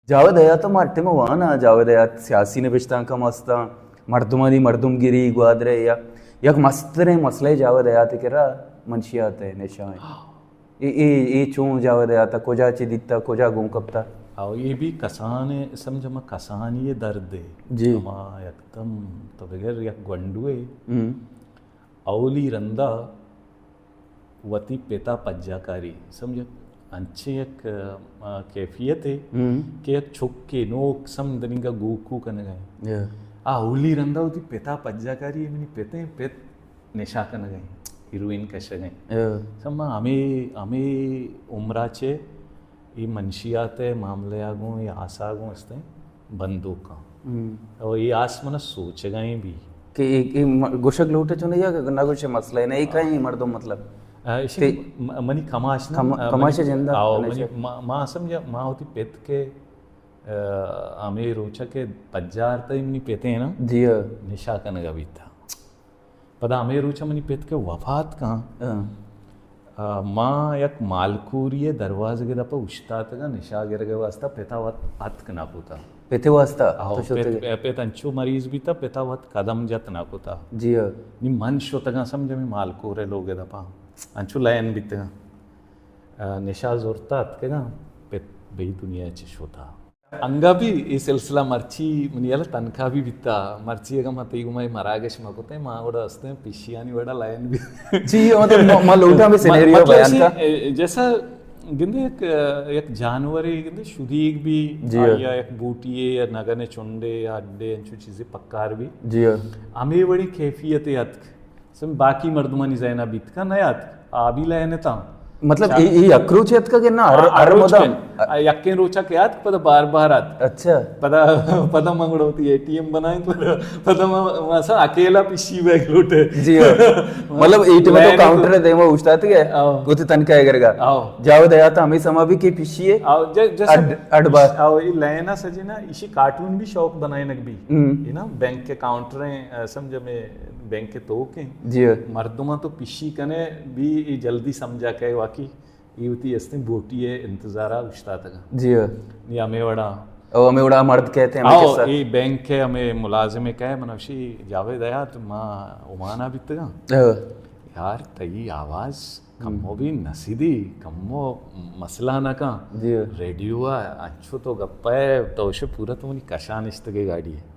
جاوید حیات ءَ ما ہر ٹائم ءَ وان آں، جاوید حیات سیاسی نبشتانک ہم است آں، مردمانی مردمگری، گوادر ءِ یا یک مستریں مسئلہ جاوید حیات ءِ کرا منشیات ءِ نشہ ایں۔ اے، اے، اے چون جاوید حیات ءَ کجا چہ دیتا، کجا گون کپتا؟ او اے بھی کسان ءِ، سمجھ، ہما کسانی ءِ درد ءِ۔ جی۔ ہما یکدم تو بگر یک گونڈوے ہم۔ اولی رندا وتی پتا پجا کاری، سمجھ، انچیں یک، آ، کیفیت ءِ ہم۔ کہ یک چکے نوک سم دنیگا گوکو کنگا ایں۔ یا۔ آ اولی رندا وتی پتا پجا کاری، منی پتیں پت نشہ کنگا ایں، ہیروئن کشگا ایں۔ یا۔ سما ہمے، ہمے عمرا چہ اے منشیات ءِ معاملہ ءَ گوں، اے آسا گوں استیں بندوکاں۔ ہم۔ او اے آس منا سوچگا ایں بھی۔ کہ اے، اے م-، گوشگ لوٹے چون یا کہ نہ گوشے مسئلہ نہ، اے کہیں مردم مطلب۔ آ، ایشی تے م-، منی کماش نہ، کم-، آ، کماش منی، جندا آؤ، کنشے۔ منی ما، ما سمجھا، ما ہوتی پت کے، آ، ہمے روچا کہ پجار تئی منی پتے نا، جی ہاں۔ نشہ کنگا بیتا۔ پدا ہمے روچ منی پت کہ وفات کاں، ہاں۔ آ، ما یک مالکوری ءِ دروازگ ءِ دپ ءَ اوشتاتگاں، نشہ گرگ ءِ واسطہ پتا وت اتک نہ کتا۔ پتے واسطہ؟ آؤ، تو شتگ پت، ئے؟ پت انچو مریض بیتا، پتا وت قدم جت نہ کتا۔ جی ہاں۔ نی من شتگاں سمجھ ہمے مالکور ءِ لوگ ءِ دپ ءَ، انچو لائن بیتگاں۔ آ، نشہ زرتا اتکگاں، پت بئی دنیا چہ شتا۔ انگا بھی اے سلسلہ مرچی منی ہیال ءَ تنکا بھی بیتا، مرچی اگاں ما تئی گوما اے مراگش مہ کتیں، ما وڑا استیں پیشیانی وڑا لائن بھی۔ جی، مطلب، ما، ما لوٹاں بھی سینیریو مطلب بیان اسی، کا۔ اے، جیسا گندے یک، یک جانورے گندے شدیگ بھی، جی۔ آ، یا یک بوٹی ہے یا نگن چنڈے یا اڈے انچو چیزیں پکار بھی۔ جی۔ ہمے وڑی کیفیت اتک۔ سم باقی مردمانی ذہن ءَ بیت کن نیات، آ بھی لائن اتاں۔ مطلب، اے، اے یک روچ اتکگ کہ نہ، ہر، آ، ہر ہر روچ مدام؟ کہ، آ، یکیں روچا کہ آتک، پدا بار بار آت۔ اچھا۔ پدا، پدا من گڑا ہوتی اے ٹی ایم بنائیں، پدا، پدا من، من اصلاً اکیلا پیشی بیگ لوٹے۔ جی ہاں۔ مطلب، اے ٹی ایم تو لائن کاؤنٹر ءِ دیما اوشتاتگ ئے، ہاں۔ وتی تنکا ءِ گرگا۔ ہاں۔ جاوید حیات ہمے سما بھی کہ پیشی ہے۔ ہاں، جے، جیسے اڈ، اڈ بار۔ ہاں، اے لائن ءَ سجینا، ایشی کارٹون بھی شوق بنائینگ بھی۔ ہم۔ اے نا، بینک کے کاؤنٹر ہیں، آ، سمجھ میں بینک ءِ توک ایں۔ جی۔ مردماں تو پشی کنے بھی اے جلدی سمجھا کہ واقعی اے وتی استیں بوٹی ءِ انتظارا اوشتاتگاں۔ جی۔ نی ہمے وڑا۔ او ہمے وڑا مرد کہتے ہیں، ہمے آؤ، قصہ۔ اے بینک ءِ ہمے ملازم ءَ کہے، من وشی جاوید حیات ما عمان ءَ بیتگاں۔ ہاں۔ یار، تئی آواز کمو بھی نسیدی، کمو مسئلہ نہ کن۔ جی۔ ریڈیو ءَ انچو تو گپا ئے، تو وشے پورا تو منی کشا نشتگے گاڑی ءَ۔